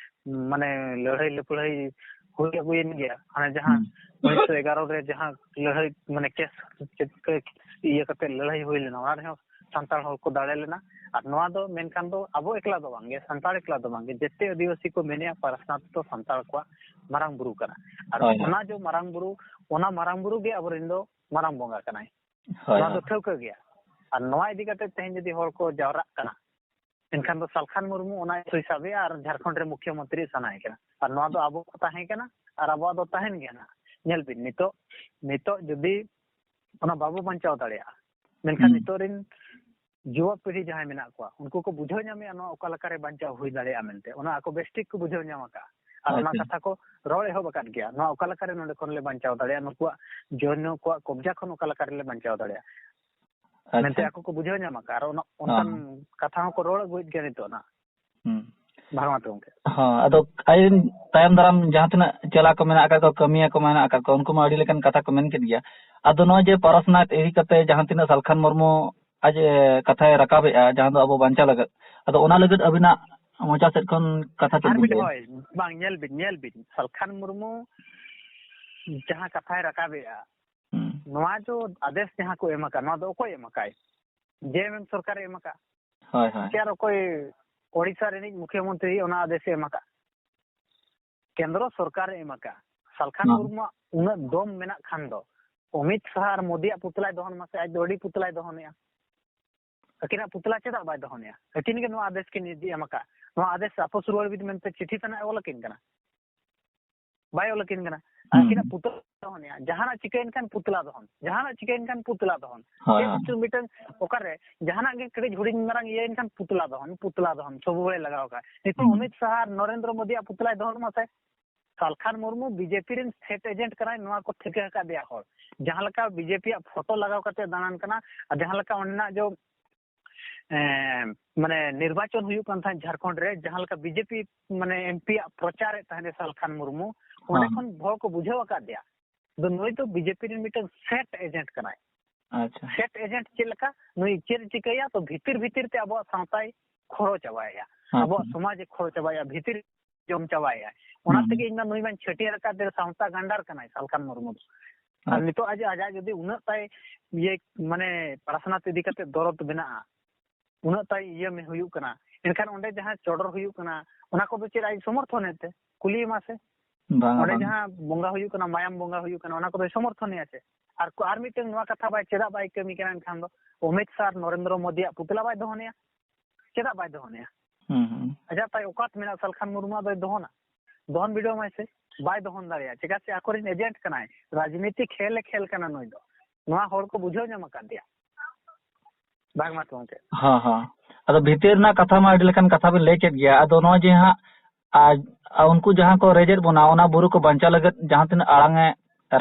ᱢᱟᱱᱮ ᱞᱟᱹᱲᱦᱟᱹᱭ ᱞᱟᱹᱯᱟᱹᱲᱦᱟᱹᱭ ᱦᱩᱭ ᱟᱹᱜᱩᱭᱮᱱ ᱜᱮᱭᱟ᱾ ᱦᱟᱱᱮ ᱡᱟᱦᱟᱸ ᱦᱩᱸ᱾ ᱩᱱᱤᱥᱥᱚ ᱮᱜᱟᱨᱚ ᱨᱮ ᱡᱟᱦᱟᱸ ᱞᱟᱹᱲᱦᱟᱹᱭ, ᱢᱟᱱᱮ ᱠᱮᱥ ᱪᱮᱫ ᱠᱚ ᱤᱭᱟᱹ ᱠᱟᱛᱮ ᱞᱟᱹᱲᱦᱟᱹᱭ ᱦᱩᱭ ᱞᱮᱱᱟ, ᱚᱱᱟ ᱨᱮᱦᱚᱸ ᱥᱟᱱᱛᱟᱲ ᱦᱚᱲ ᱠᱚ ᱫᱟᱲᱮ ᱞᱮᱱᱟ᱾ ᱟᱨ ᱱᱚᱣᱟ ᱫᱚ ᱢᱮᱱᱠᱷᱟᱱ ᱫᱚ ᱟᱵᱚ ᱮᱠᱞᱟ ᱫᱚ ᱵᱟᱝᱜᱮ, ᱥᱟᱱᱛᱟᱲ ᱮᱠᱞᱟ ᱫᱚ ᱵᱟᱝᱜᱮ, ᱡᱮᱛᱮ ᱟᱹᱫᱤᱵᱟᱹᱥᱤ ᱠᱚ ᱢᱮᱱᱮᱜᱼᱟ ᱯᱟᱨᱟᱥᱱᱟᱛᱷ ᱫᱚ ᱥᱟᱱᱛᱟᱲ ᱠᱚᱣᱟᱜ ᱢᱟᱨᱟᱝ ᱵᱩᱨᱩ ᱠᱟᱱᱟ᱾ ᱟᱨ ᱦᱳᱭ, ᱦᱳᱭ᱾ ᱚᱱᱟ ᱡᱚ ᱢᱟᱨᱟᱝ ᱵᱩᱨᱩ, ᱚᱱᱟ ᱢᱟᱨᱟᱝ ᱵᱩᱨᱩ ᱜᱮ ᱟᱵᱚᱨᱮᱱ ᱫᱚ ᱢᱟᱨᱟᱝ ᱵᱚᱸᱜᱟ ᱠᱟᱱᱟᱭ᱾ ᱦᱳᱭ, ᱱᱚᱣᱟ ᱫᱚ ᱦᱳᱭ᱾ ᱴᱷᱟᱹᱣᱠᱟᱹ ᱜᱮᱭᱟ᱾ ᱟᱨ ᱱᱚᱣᱟ ᱤᱫᱤ ᱠᱟᱛᱮ ᱛᱮᱦᱮᱧ ᱡᱩᱫᱤ ᱦᱚᱲ ᱠᱚ ᱡᱟᱣᱨᱟᱜ ᱠᱟᱱᱟ, ᱮᱱᱠᱷᱟᱱ ᱫᱚ ᱥᱟᱞᱠᱷᱟᱱ ᱢᱩᱨᱢᱩ ᱚᱱᱟ ᱤᱥᱩᱭ ᱥᱟᱵᱮᱜᱼᱟ ᱟᱨ ᱡᱷᱟᱲᱠᱷᱚᱸᱰ ᱨᱮ ᱢᱩᱠᱷᱭᱟᱹ ᱢᱚᱱᱛᱨᱤ ᱥᱟᱱᱟᱭᱮ ᱠᱟᱱᱟ᱾ ᱟᱨ ᱱᱚᱣᱟ ᱫᱚ ᱦᱩᱸ᱾ ᱟᱵᱚ ᱠᱚ ᱛᱟᱦᱮᱸ ᱠᱟᱱᱟ ᱟᱨ ᱟᱵᱚᱣᱟᱜ ᱫᱚ ᱛᱟᱦᱮᱱ ᱜᱮᱭᱟ ᱱᱟᱦᱟᱜ᱾ ᱧᱮᱞ ᱵᱤᱱ, ᱱᱤᱛᱚᱜ, ᱱᱤᱛᱚᱜ ᱡᱩᱫᱤ ᱚᱱᱟ ᱵᱟᱵᱚ ᱵᱟᱧᱪᱟᱣ ᱫᱟᱲᱮᱭᱟᱜᱼᱟ, ᱢᱮᱱᱠᱷᱟᱱ ᱦᱩᱸ᱾ ᱱᱤᱛᱚᱜ ᱨᱤᱱ ᱡᱩᱣᱟ ᱯᱤᱲᱦᱤ ᱡᱟᱦᱟᱸᱭ ᱢᱮᱱᱟᱜ ᱠᱚᱣᱟ, ᱩᱱᱠᱩ ᱠᱚ ᱵᱩᱡᱷᱟᱹᱣ ᱧᱟᱢᱮᱜᱼᱟ ᱱᱚᱣᱟ ᱚᱠᱟ ᱞᱮᱠᱟᱨᱮ ᱵᱟᱧᱪᱟᱣ ᱦᱩᱭ ᱫᱟᱲᱮᱭᱟᱜᱼᱟ ᱢᱮᱱᱛᱮ᱾ ᱚᱱᱟ ᱟᱠᱚ ᱵᱮᱥᱴᱷᱤᱠ ᱠᱚ ᱵᱩᱡᱷᱟᱹᱣ ᱧᱟᱢ ᱟᱠᱟᱫᱼᱟ᱾ ᱟᱨ ᱚᱱᱟ ᱟᱪᱪᱷᱟ᱾ ᱠᱟᱛᱷᱟ ᱠᱚ ᱨᱚᱲ ᱮᱦᱚᱵ ᱟᱠᱟᱫ ᱜᱮᱭᱟ, ᱱᱚᱣᱟ ᱚᱠᱟ ᱞᱮᱠᱟᱨᱮ ᱱᱚᱸᱰᱮ ᱠᱷᱚᱱ ᱞᱮ ᱵᱟᱧᱪᱟᱣ ᱫᱟᱲᱮᱭᱟᱜᱼᱟ, ᱱᱩᱠᱩᱣᱟᱜ ᱡᱚᱭᱱᱚ ᱠᱚᱣᱟᱜ ᱠᱚᱵᱽᱡᱟ ᱠᱷᱚᱱ ᱚᱠᱟ ᱞᱮᱠᱟ ᱨᱮᱞᱮ ᱵᱟᱧᱪᱟᱣ ᱫᱟᱲᱮᱭᱟᱜᱼᱟ ᱢᱮᱱᱛᱮ ᱟᱪᱪᱷᱟ᱾ ᱟᱠᱚ ᱠᱚ ᱵᱩᱡᱷᱟᱹᱣ ᱧᱟᱢ ᱟᱠᱟᱫᱼᱟ᱾ ᱟᱨ ᱚᱱᱟ, ᱚᱱᱠᱟᱱ ᱦᱚᱸ᱾ ᱠᱟᱛᱷᱟ ᱦᱚᱸᱠᱚ ᱨᱚᱲ ᱟᱹᱜᱩᱭᱮᱫ ᱜᱮᱭᱟ ᱱᱤᱛᱚᱜ ᱱᱟᱜ᱾ ᱦᱩᱸ᱾ ᱵᱷᱟᱜᱽᱣᱟᱱ ᱜᱚᱢᱠᱮ᱾ ᱦᱚᱸ, ᱟᱫᱚ ᱟᱭᱤᱱ ᱛᱟᱭᱚᱢ ᱫᱟᱨᱟᱢ ᱡᱟᱦᱟᱸ ᱛᱤᱱᱟᱹᱜ ᱪᱮᱞᱟ ᱠᱚ ᱢᱮᱱᱟᱜ ᱟᱠᱟᱫ ᱠᱚᱣᱟ, ᱠᱟᱹᱢᱤᱭᱟᱹ ᱠᱚ ᱢᱮᱱᱟᱜ ᱟᱠᱟᱫ ᱠᱚᱣᱟ, ᱩᱱᱠᱩ ᱢᱟ ᱟᱹᱰᱤ ᱞᱮᱠᱟᱱ ᱠᱟᱛᱷᱟ ᱠᱚ ᱢᱮᱱ ᱠᱮᱫ ᱜᱮᱭᱟ᱾ ᱟᱫᱚ ᱱᱚᱜᱼᱚᱭ ᱡᱮ ᱯᱟᱨᱟᱥᱱᱟᱛᱷ ᱤᱫᱤ ᱠᱟᱛᱮ ᱡᱟᱦᱟᱸ ᱛᱤᱱᱟᱹᱜ ᱥᱟᱞᱠᱷᱟᱱ ᱢᱩᱨᱢᱩ ᱟᱡ, ᱮ, ᱠᱟᱛᱷᱟᱭ ᱨᱟᱠᱟᱵᱮᱜᱼᱟ, ᱡᱟᱦᱟᱸ ᱫᱚ ᱟᱵᱚ ᱵᱟᱧᱪᱟᱣ ᱞᱟᱹᱜᱤᱫ, ᱟᱫᱚ ᱚᱱᱟ ᱞᱟᱹᱜᱤᱫ ᱟᱹᱵᱤᱱᱟᱜ ᱢᱚᱪᱟ ᱥᱮᱫ ᱠᱷᱚᱱ ᱠᱟᱛᱷᱟ ᱪᱮᱫ ᱟᱨ ᱵᱤᱱ ᱢᱤᱫ ᱞᱟᱹᱭᱟ? ᱦᱚᱭ, ᱵᱟᱝ, ᱧᱮᱞ ᱵᱤᱱ, ᱧᱮᱞ ᱵᱤᱱ, ᱥᱟᱞᱠᱷᱟᱱ ᱢᱩᱨᱢᱩ ᱡᱟᱦᱟᱸ ᱠᱟᱛᱷᱟᱭ ᱨᱟᱠᱟᱵᱮᱜᱼᱟ, ᱦᱩᱸ᱾ ᱱᱚᱣᱟ ᱡᱚ ᱟᱫᱮᱥ ᱡᱟᱦᱟᱸ ᱠᱚ ᱮᱢ ᱟᱠᱟᱫ, ᱱᱚᱣᱟ ᱫᱚ ᱚᱠᱚᱭ ᱮᱢ ᱟᱠᱟᱫ? ᱡᱮ ᱮᱢ ᱮᱢ ᱥᱚᱨᱠᱟᱨᱮ ᱮᱢ ᱟᱠᱟᱫ᱾ ᱦᱳᱭ, ᱦᱳᱭ᱾ ᱥᱮ ᱟᱨ ᱚᱠᱚᱭ ᱳᱰᱤᱥᱟ ᱨᱤᱱᱤᱡ ᱢᱩᱠᱷᱭᱟᱹ ᱢᱚᱱᱛᱨᱤ ᱚᱱᱟ ᱟᱫᱮᱥᱮ ᱮᱢ ᱟᱠᱟᱫ? ᱠᱮᱱᱫᱨᱚ ᱥᱚᱨᱠᱟᱨᱮ ᱮᱢ ᱟᱠᱟᱫ᱾ ᱥᱟᱞᱠᱷᱟᱱ ᱦᱚᱸ᱾ ᱢᱩᱨᱢᱩᱣᱟᱜ ᱩᱱᱟᱹᱜ ᱫᱚᱢ ᱢᱮᱱᱟᱜ ᱠᱷᱟᱱ ᱫᱚ ᱚᱢᱤᱛ ᱥᱟᱦᱟ ᱟᱨ ᱢᱳᱫᱤᱭᱟᱜ ᱯᱩᱛᱞᱟᱭ ᱫᱚᱦᱚᱱ ᱢᱟᱥᱮ, ᱟᱡ ᱫᱚ ᱟᱹᱰᱤ ᱯᱩᱛᱞᱟᱭ ᱫᱚᱦᱚᱱᱮᱜᱼᱟ᱾ ᱟᱹᱠᱤᱱᱟᱜ ᱯᱩᱛᱞᱟ ᱪᱮᱫᱟᱜ ᱵᱟᱭ ᱫᱚᱦᱚᱱᱮᱜᱼᱟ? ᱟᱹᱠᱤᱱ ᱜᱮ ᱱᱚᱣᱟ ᱟᱫᱮᱥ ᱠᱤᱱ ᱤᱫᱤ ᱮᱢ ᱟᱠᱟᱫ᱾ ᱱᱚᱣᱟ ᱟᱫᱮᱥ ᱟᱯᱚᱥ ᱨᱩᱣᱟᱹᱲ ᱵᱤᱱ ᱢᱮᱱᱛᱮ ᱪᱤᱴᱷᱤ ᱛᱟᱱᱟᱜ ᱮ ᱚᱞ ᱟᱹᱠᱤᱱ ᱠᱟᱱᱟ? ᱵᱟᱭ ᱚᱞ ᱟᱹᱠᱤᱱ ᱠᱟᱱᱟ᱾ ᱦᱩᱸ᱾ ᱟᱹᱠᱤᱱᱟᱜ ᱯᱩᱛᱞᱟ ᱫᱚᱦᱚᱱᱮᱜᱼᱟ᱾ ᱡᱟᱦᱟᱱᱟᱜ ᱪᱤᱠᱟᱹᱭᱮᱱ ᱠᱷᱟᱱ ᱯᱩᱛᱞᱟ ᱫᱚᱦᱚᱱ, ᱡᱟᱦᱟᱱᱟᱜ ᱪᱤᱠᱟᱹᱭᱮᱱ ᱠᱷᱟᱱ ᱯᱩᱛᱞᱟ ᱫᱚᱦᱚᱱ᱾ ᱦᱳᱭ, ᱪᱮᱫ ᱦᱳᱭ᱾ ᱠᱚᱪᱚ ᱢᱤᱫᱴᱟᱝ ᱚᱠᱟᱨᱮ ᱡᱟᱦᱟᱱᱟᱜ ᱜᱮ ᱠᱟᱹᱴᱤᱡ ᱦᱩᱰᱤᱧ ᱢᱟᱨᱟᱝ ᱤᱭᱟᱹᱭᱮᱱ ᱠᱷᱟᱱ ᱯᱩᱛᱞᱟ ᱫᱚᱦᱚᱱ, ᱯᱩᱛᱞᱟ ᱫᱚᱦᱚᱱ ᱥᱚᱵᱩ ᱵᱮᱲᱟᱭ ᱞᱟᱜᱟᱣ ᱠᱟᱜᱼᱟ᱾ ᱱᱤᱛᱚᱜ ᱦᱩᱸ᱾ ᱚᱢᱤᱛ ᱥᱟᱦᱟ ᱟᱨ ᱱᱚᱨᱮᱱᱫᱨᱚ ᱢᱳᱫᱤᱭᱟᱜ ᱯᱩᱛᱞᱟᱭ ᱫᱚᱦᱚᱱ ᱢᱟᱥᱮ᱾ ᱥᱟᱞᱠᱷᱟᱱ ᱢᱩᱨᱢᱩ ᱵᱤᱡᱮᱯᱤ ᱨᱮᱱ state agent ᱠᱟᱱᱟᱭ, ᱱᱚᱣᱟ ᱠᱚ ᱴᱷᱤᱠᱟᱹ ᱟᱠᱟᱫᱮᱭᱟ ᱦᱚᱲ᱾ ᱡᱟᱦᱟᱸ ᱞᱮᱠᱟ ᱵᱤᱡᱮᱯᱤᱭᱟᱜ ᱯᱷᱳᱴᱳ ᱞᱟᱜᱟᱣ ᱠᱟᱛᱮ ᱫᱟᱬᱟᱱ ᱠᱟᱱᱟ, ᱟᱨ ᱡᱟᱦᱟᱸ ᱞᱮᱠᱟ ᱚᱸᱰᱮᱱᱟᱜ ᱡᱚ, ᱮᱸ, ᱢᱟᱱᱮ ᱱᱤᱨᱵᱟᱪᱚᱱ ᱦᱩᱭᱩᱜ ᱠᱟᱱ ᱛᱟᱦᱮᱸᱫ ᱡᱷᱟᱲᱠᱷᱚᱸᱰ ᱨᱮ, ᱡᱟᱦᱟᱸ ᱞᱮᱠᱟ ᱵᱤᱡᱮᱯᱤ ᱢᱟᱱᱮ ᱮᱢᱯᱤᱭᱟᱜ ᱯᱨᱚᱪᱟᱨᱮᱫ ᱛᱟᱦᱮᱸᱫ ᱥᱟᱞᱠᱷᱟᱱ ᱢᱩᱨᱢᱩ, ᱚᱸᱰᱮ ᱦᱮᱸ᱾ ᱠᱷᱚᱱ ᱦᱚᱲ ᱠᱚ ᱵᱩᱡᱷᱟᱹᱣ ᱟᱠᱟᱫᱮᱭᱟ᱾ ᱫᱚ ᱱᱩᱭ ᱫᱚ ᱵᱤᱡᱮᱯᱤ ᱨᱮᱱ ᱢᱤᱫᱴᱟᱝ ᱥᱮᱴ ᱮᱡᱮᱱᱴ ᱠᱟᱱᱟᱭ᱾ ᱟᱪᱪᱷᱟ᱾ ᱥᱮᱴ ᱮᱡᱮᱱᱴ ᱪᱮᱫ ᱞᱮᱠᱟ? ᱱᱩᱭ ᱪᱮᱫ ᱮ ᱪᱤᱠᱟᱹᱭᱟ? ᱛᱚ ᱵᱷᱤᱛᱤᱨ ᱵᱷᱤᱛᱤᱨ ᱛᱮ ᱟᱵᱚᱣᱟᱜ ᱥᱟᱶᱛᱟᱭ ᱠᱷᱚᱲᱚ ᱪᱟᱵᱟᱭᱮᱭᱟ, ᱟᱪᱪᱷᱟ᱾ ᱟᱵᱚᱣᱟᱜ ᱥᱚᱢᱟᱡᱽ ᱮ ᱠᱷᱚᱲᱚ ᱪᱟᱵᱟᱭᱮᱭᱟ, ᱵᱷᱤᱛᱤᱨ ᱡᱚᱢ ᱪᱟᱵᱟᱭᱮᱭᱟ᱾ ᱚᱱᱟ ᱦᱩᱸ᱾ ᱛᱮᱜᱮ ᱤᱧ ᱫᱚ ᱱᱩᱭ ᱢᱟᱧ ᱪᱷᱟᱹᱴᱭᱟᱹᱨ ᱟᱠᱟᱫ ᱫᱮ ᱥᱟᱶᱛᱟ ᱜᱟᱱᱰᱟᱨ ᱠᱟᱱᱟᱭ ᱥᱟᱞᱠᱷᱟᱱ ᱢᱩᱨᱢᱩ ᱫᱚ᱾ ᱟᱨ ᱟᱪᱪᱷᱟ᱾ ᱱᱤᱛᱚᱜ ᱟᱡ, ᱟᱡᱟᱜ ᱡᱩᱫᱤ ᱩᱱᱟᱹᱜ ᱛᱟᱭ ᱤᱭᱟᱹ ᱢᱟᱱᱮ ᱯᱟᱨᱥᱚᱱᱟᱞ ᱤᱫᱤ ᱠᱟᱛᱮ ᱫᱚᱨᱚᱫ ᱢᱮᱱᱟᱜᱼᱟ, ᱩᱱᱟᱹᱜ ᱛᱟᱭ ᱤᱭᱟᱹ ᱢᱮ ᱦᱩᱭᱩᱜ ᱠᱟᱱᱟ, ᱮᱱᱠᱷᱟᱱ ᱚᱸᱰᱮ ᱡᱟᱦᱟᱸ ᱪᱚᱰᱚᱨ ᱦᱩᱭᱩᱜ ᱠᱟᱱᱟ, ᱚᱱᱟ ᱠᱚᱫᱚ ᱪᱮᱫ ᱟᱡ ᱥᱚᱢᱚᱨᱛᱷᱚᱱᱮᱫ ᱛᱮ? ᱠᱩᱞᱤᱭᱮ ᱢᱟᱥᱮ᱾ ᱵᱟᱝᱟ, ᱚᱸᱰᱮ ᱵᱟᱝᱟ᱾ ᱡᱟᱦᱟᱸ ᱵᱚᱸᱜᱟ ᱦᱩᱭᱩᱜ ᱠᱟᱱᱟ, ᱢᱟᱭᱟᱢ ᱵᱚᱸᱜᱟ ᱦᱩᱭᱩᱜ ᱠᱟᱱᱟ, ᱚᱱᱟ ᱠᱚᱫᱚᱭ ᱥᱚᱢᱚᱨᱛᱷᱚᱱᱮᱭᱟ ᱥᱮ? ᱟᱨ ᱠᱚ, ᱟᱨ ᱢᱤᱫᱴᱮᱱ ᱱᱚᱣᱟ ᱠᱟᱛᱷᱟ ᱵᱟᱭ, ᱪᱮᱫᱟᱜ ᱵᱟᱭ ᱠᱟᱹᱢᱤ ᱠᱟᱱᱟ ᱮᱱᱠᱷᱟᱱ ᱫᱚ? ᱚᱢᱤᱛ ᱥᱟᱨ ᱱᱚᱨᱮᱱᱫᱨᱚ ᱢᱳᱫᱤᱭᱟᱜ ᱯᱩᱛᱞᱟ ᱵᱟᱭ ᱫᱚᱦᱚᱱᱮᱭᱟ? ᱪᱮᱫᱟᱜ ᱵᱟᱭ ᱫᱚᱦᱚᱱᱮᱭᱟ? ᱦᱩᱸ, ᱦᱩᱸ᱾ ᱟᱡᱟᱜ ᱛᱟᱭ ᱚᱠᱟᱛ ᱢᱮᱱᱟᱜᱼᱟ ᱥᱟᱞᱠᱷᱟᱱ ᱢᱩᱨᱢᱩᱣᱟᱜ ᱫᱚᱭ ᱫᱚᱦᱚᱱᱟ? ᱫᱚᱦᱚᱱ ᱵᱤᱰᱟᱹᱣ ᱢᱟᱭ ᱥᱮ᱾ ᱵᱟᱭ ᱫᱚᱦᱚᱱ ᱫᱟᱲᱮᱭᱟᱜᱼᱟ᱾ ᱪᱮᱫᱟᱜ ᱥᱮ ᱟᱠᱚᱨᱮᱱ ᱮᱡᱮᱱᱴ ᱠᱟᱱᱟᱭ, ᱨᱟᱡᱽᱱᱤᱛᱤ ᱠᱷᱮᱞ ᱮ ᱠᱷᱮᱞ ᱠᱟᱱᱟ ᱱᱩᱭ ᱫᱚ᱾ ᱱᱚᱣᱟ ᱦᱚᱲ ᱠᱚ ᱵᱩᱡᱷᱟᱹᱣ ᱧᱟᱢ ᱟᱠᱟᱫ ᱫᱮᱭᱟ᱾ ᱵᱟᱝ ᱢᱟ ᱜᱚᱢᱠᱮ᱾ ᱦᱚᱸ, ᱦᱚᱸ᱾ ᱟᱫᱚ ᱵᱷᱤᱛᱤᱨ ᱨᱮᱱᱟᱜ ᱠᱟᱛᱷᱟ ᱢᱟ ᱟᱹᱰᱤ ᱞᱮᱠᱟᱱ ᱠᱟᱛᱷᱟ ᱵᱤᱱ ᱞᱟᱹᱭ ᱠᱮᱫ ᱜᱮᱭᱟ᱾ ᱟᱫᱚ ᱱᱚᱜᱼᱚᱭ ᱡᱮ ᱦᱟᱸᱜ, ᱟᱨ, ᱟᱨ ᱩᱱᱠᱩ ᱡᱟᱦᱟᱸ ᱠᱚ ᱨᱮᱡᱮᱫ ᱵᱚᱱᱟ, ᱚᱱᱟ ᱵᱩᱨᱩ ᱠᱚ ᱵᱟᱧᱪᱟᱣ ᱞᱟᱹᱜᱤᱫ ᱡᱟᱦᱟᱸ ᱛᱤᱱᱟᱹᱜ ᱟᱲᱟᱝ ᱮ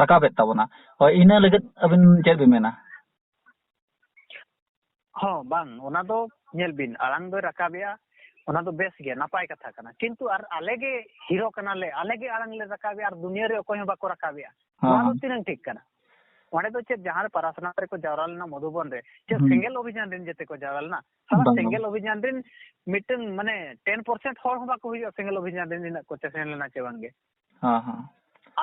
ᱨᱟᱠᱟᱵᱮᱫ ᱛᱟᱵᱚᱱᱟ, ᱦᱳᱭ, ᱤᱱᱟᱹ ᱞᱟᱹᱜᱤᱫ ᱟᱹᱵᱤᱱ ᱪᱮᱫ ᱵᱤᱱ ᱢᱮᱱᱟ? ᱦᱚᱸ, ᱵᱟᱝ, ᱚᱱᱟ ᱫᱚ ᱧᱮᱞ ᱵᱤᱱ, ᱟᱲᱟᱝ ᱫᱚᱭ ᱨᱟᱠᱟᱵᱮᱜᱼᱟ, ᱚᱱᱟ ᱫᱚ ᱵᱮᱥ ᱜᱮ, ᱱᱟᱯᱟᱭ ᱠᱟᱛᱷᱟ ᱠᱟᱱᱟ, ᱠᱤᱱᱛᱩ ᱟᱨ ᱟᱞᱮ ᱜᱮ ᱦᱤᱨᱳ ᱠᱟᱱᱟᱞᱮ, ᱟᱞᱮ ᱜᱮ ᱟᱲᱟᱝ ᱞᱮ ᱨᱟᱠᱟᱵᱮᱜᱼᱟ ᱟᱨ ᱫᱩᱱᱤᱭᱟᱹ ᱨᱮ ᱚᱠᱚᱭ ᱦᱚᱸ ᱵᱟᱠᱚ ᱨᱟᱠᱟᱵᱮᱜᱼᱟ, ᱦᱚᱸ, ᱱᱚᱣᱟ ᱫᱚ ᱦᱚᱸ᱾ ᱛᱤᱱᱟᱹᱝ ᱴᱷᱤᱠ ᱠᱟᱱᱟ? ᱚᱸᱰᱮ ᱫᱚ ᱪᱮᱫ, ᱡᱟᱦᱟᱸ ᱨᱮ ᱯᱟᱨᱟᱥᱱᱟᱛᱷ ᱨᱮᱠᱚ ᱡᱟᱣᱨᱟ ᱞᱮᱱᱟ ᱢᱚᱫᱷᱩᱵᱚᱱ ᱨᱮ, ᱪᱮᱫ ᱦᱩᱸ᱾ ᱥᱮᱸᱜᱮᱞ ᱚᱵᱷᱤᱡᱟᱱ ᱨᱮᱱ ᱡᱮᱛᱮ ᱠᱚ ᱡᱟᱣᱨᱟ ᱞᱮᱱᱟ? ᱥᱟᱞᱟ, ᱵᱟᱝ, ᱵᱟᱝ᱾ ᱥᱮᱸᱜᱮᱞ ᱚᱵᱷᱤᱡᱟᱱ ᱨᱮᱱ ᱢᱤᱫᱴᱟᱝ, ᱢᱟᱱᱮ, ᱴᱮᱱ ᱯᱟᱨᱥᱮᱱᱴ ᱦᱚᱲ ᱦᱚᱸ ᱵᱟᱠᱚ ᱦᱩᱭᱩᱜᱼᱟ ᱥᱮᱸᱜᱮᱞ ᱚᱵᱷᱤᱡᱟᱱ ᱨᱮᱱ ᱤᱱᱟᱹᱜ ᱠᱚ ᱥᱮᱱ ᱞᱮᱱᱟ ᱪᱮ ᱵᱟᱝᱜᱮ? ᱦᱮᱸ, ᱦᱮᱸ᱾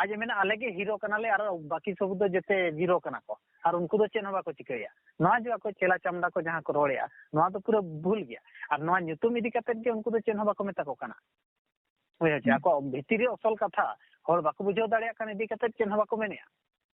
ᱟᱡ ᱮ ᱢᱮᱱᱟ, "ᱟᱞᱮ ᱜᱮ ᱦᱤᱨᱳ ᱠᱟᱱᱟᱞᱮ ᱟᱨ ᱵᱟᱹᱠᱤ ᱥᱚᱵ ᱫᱚ ᱡᱮᱛᱮ ᱡᱤᱨᱳ ᱠᱟᱱᱟ ᱠᱚ, ᱟᱨ ᱩᱱᱠᱩ ᱫᱚ ᱪᱮᱫ ᱦᱚᱸ ᱵᱟᱠᱚ ᱪᱤᱠᱟᱹᱭᱟ᱾" ᱱᱚᱣᱟ ᱡᱮ ᱟᱠᱚ ᱪᱮᱞᱟ ᱪᱟᱢᱰᱟ ᱠᱚ ᱡᱟᱦᱟᱸ ᱠᱚ ᱨᱚᱲᱮᱜᱼᱟ, ᱱᱚᱣᱟ ᱫᱚ ᱯᱩᱨᱟᱹ ᱵᱷᱩᱞ ᱜᱮᱭᱟ᱾ ᱟᱨ ᱱᱚᱣᱟ ᱧᱩᱛᱩᱢ ᱤᱫᱤ ᱠᱟᱛᱮᱫ ᱜᱮ ᱩᱱᱠᱩ ᱫᱚ ᱪᱮᱫ ᱦᱚᱸ ᱵᱟᱠᱚ ᱢᱮᱛᱟ ᱠᱚ ᱠᱟᱱᱟ᱾ ᱵᱩᱡᱷᱟᱹᱣ ᱪᱮ? ᱦᱩᱸ᱾ ᱟᱠᱚᱣᱟᱜ ᱵᱷᱤᱛᱤᱨ ᱨᱮ ᱚᱥᱚᱞ ᱠᱟᱛᱷᱟ ᱦᱚᱲ ᱵᱟᱠᱚ ᱵᱩᱡᱷᱟᱹᱣ ᱫᱟᱲᱮᱭᱟᱜ ᱠᱟᱱ ᱤᱫᱤ ᱠᱟᱛᱮᱫ ᱪᱮᱫ ᱦᱚᱸ ᱵᱟᱠᱚ ᱢᱮᱱᱮᱜᱼᱟ᱾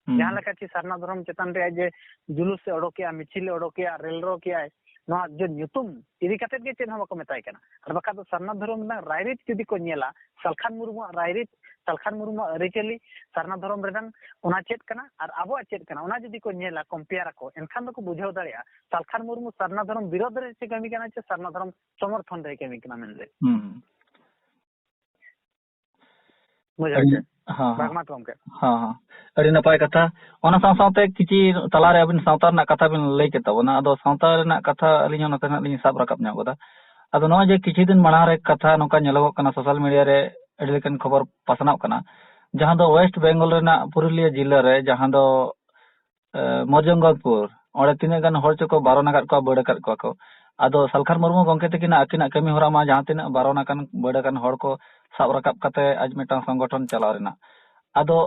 ᱦᱩᱸ᱾ ᱡᱟᱦᱟᱸ ᱞᱮᱠᱟ ᱪᱮ ᱥᱟᱨᱱᱟ ᱫᱷᱚᱨᱚᱢ ᱪᱮᱛᱟᱱ ᱨᱮ ᱡᱮ ᱡᱩᱞᱩᱥ ᱮ ᱚᱰᱚᱠᱮᱜᱼᱟ, ᱢᱤᱪᱷᱤᱞ ᱮ ᱚᱰᱚᱠᱮᱜᱼᱟ, ᱨᱮᱞ ᱨᱚ ᱠᱮᱜᱼᱟᱭ, ᱱᱚᱣᱟ ᱡᱮ ᱧᱩᱛᱩᱢ ᱤᱫᱤ ᱠᱟᱛᱮᱫ ᱜᱮ ᱪᱮᱫ ᱦᱚᱸ ᱵᱟᱠᱚ ᱢᱮᱛᱟᱭ ᱠᱟᱱᱟ᱾ ᱟᱨ ᱵᱟᱠᱷᱟᱡ ᱫᱚ ᱥᱟᱨᱱᱟ ᱫᱷᱚᱨᱚᱢ ᱨᱮᱱᱟᱜ ᱨᱟᱭᱨᱤᱛ ᱡᱩᱫᱤ ᱠᱚ ᱧᱮᱞᱟ, ᱥᱟᱞᱠᱷᱟᱱ ᱢᱩᱨᱢᱩᱣᱟᱜ ᱨᱟᱭᱨᱤᱛ, ᱥᱟᱞᱠᱷᱟᱱ ᱢᱩᱨᱢᱩᱣᱟᱜ ᱟᱹᱨᱤᱪᱟᱹᱞᱤ, ᱥᱟᱨᱱᱟ ᱫᱷᱚᱨᱚᱢ ᱨᱮᱱᱟᱜ ᱚᱱᱟ ᱪᱮᱫ ᱠᱟᱱᱟ ᱟᱨ ᱟᱵᱚᱣᱟᱜ ᱪᱮᱫ ᱠᱟᱱᱟ, ᱚᱱᱟ ᱡᱩᱫᱤ ᱠᱚ ᱧᱮᱞᱟ, ᱠᱚᱢᱯᱮᱭᱟᱨ ᱟᱠᱚ, ᱮᱱᱠᱷᱟᱱ ᱫᱚᱠᱚ ᱵᱩᱡᱷᱟᱹᱣ ᱫᱟᱲᱮᱭᱟᱜᱼᱟ ᱥᱟᱞᱠᱷᱟᱱ ᱢᱩᱨᱢᱩ ᱥᱟᱨᱱᱟ ᱫᱷᱚᱨᱚᱢ ᱵᱤᱨᱳᱫᱷ ᱨᱮ ᱪᱮ ᱠᱟᱹᱢᱤ ᱠᱟᱱᱟ ᱪᱮ ᱥᱟᱨᱱᱟ ᱫᱷᱚᱨᱚᱢ ᱥᱚᱢᱚᱨᱛᱷᱚᱱ ᱨᱮᱭ ᱠᱟᱹᱢᱤ ᱠᱟᱱᱟ ᱢᱮᱱᱛᱮ᱾ ᱦᱩᱸ᱾ ᱵᱩᱡᱷᱟᱹᱣ ᱟᱹᱰᱤ, ᱠᱮᱫ? ᱦᱮᱸ, ᱦᱮᱸ᱾ ᱵᱟᱜᱽᱢᱟᱛ ᱜᱚᱢᱠᱮ᱾ ᱦᱮᱸ, ᱦᱮᱸ᱾ ᱟᱹᱰᱤ ᱱᱟᱯᱟᱭ ᱠᱟᱛᱷᱟ᱾ ᱚᱱᱟ ᱥᱟᱶ ᱥᱟᱶᱛᱮ ᱠᱤᱪᱷᱤ ᱛᱟᱞᱟᱨᱮ ᱟᱹᱵᱤᱱ ᱥᱟᱶᱛᱟ ᱨᱮᱱᱟᱜ ᱠᱟᱛᱷᱟ ᱵᱤᱱ ᱞᱟᱹᱭ ᱠᱮᱫ ᱛᱟᱵᱚᱱᱟ᱾ ᱟᱫᱚ ᱥᱟᱶᱛᱟ ᱨᱮᱱᱟᱜ ᱠᱟᱛᱷᱟ ᱟᱹᱞᱤᱧ ᱦᱚᱸ ᱱᱚᱛᱮ ᱱᱟᱜ ᱞᱤᱧ ᱥᱟᱵ ᱨᱟᱠᱟᱵ ᱧᱚᱜ ᱠᱟᱫᱟ᱾ ᱟᱫᱚ ᱱᱚᱜᱼᱚᱭ ᱡᱮ ᱠᱤᱪᱷᱩ ᱫᱤᱱ ᱢᱟᱲᱟᱝ ᱨᱮ ᱠᱟᱛᱷᱟ ᱱᱚᱝᱠᱟ ᱧᱮᱞᱚᱜᱚᱜ ᱠᱟᱱᱟ, ᱥᱳᱥᱟᱞ ᱢᱤᱰᱤᱭᱟ ᱨᱮ ᱟᱹᱰᱤ ᱞᱮᱠᱟᱱ ᱠᱷᱚᱵᱚᱨ ᱯᱟᱥᱱᱟᱣᱜ ᱠᱟᱱᱟ᱾ ᱡᱟᱦᱟᱸ ᱫᱚ ᱳᱭᱮᱥᱴ ᱵᱮᱝᱜᱚᱞ ᱨᱮᱱᱟᱜ ᱯᱩᱨᱩᱞᱤᱭᱟᱹ ᱡᱤᱞᱟᱹ ᱨᱮ, ᱡᱟᱦᱟᱸ ᱫᱚ ᱮ, ᱢᱚᱨᱡᱚᱝᱜᱚᱞᱯᱩᱨ, ᱚᱸᱰᱮ ᱛᱤᱱᱟᱹᱜ ᱜᱟᱱ ᱦᱚᱲ ᱪᱚᱠᱚ ᱵᱟᱨᱚᱱ ᱟᱠᱟᱫ ᱠᱚᱣᱟ, ᱵᱟᱹᱲ ᱟᱠᱟᱫ ᱠᱚᱣᱟ ᱠᱚ᱾ ᱟᱫᱚ ᱥᱟᱞᱠᱷᱟᱱ ᱢᱩᱨᱢᱩ ᱜᱚᱢᱠᱮ ᱛᱟᱹᱠᱤᱱᱟᱜ ᱟᱹᱠᱤᱱᱟᱜ ᱠᱟᱹᱢᱤ ᱦᱚᱨᱟ ᱢᱟ ᱡᱟᱦᱟᱸ ᱛᱤᱱᱟᱹᱜ ᱵᱟᱨᱚᱱ ᱟᱠᱟᱱ, ᱵᱟᱹᱲ ᱟᱠᱟᱱ ᱦᱚᱲ ᱠᱚ ᱥᱟᱵ ᱨᱟᱠᱟᱵ ᱠᱟᱛᱮ ᱟᱡ ᱢᱤᱫᱴᱟᱝ ᱥᱚᱝᱜᱚᱴᱷᱚᱱ ᱪᱟᱞᱟᱣ ᱨᱮᱱᱟᱜ᱾ ᱟᱫᱚ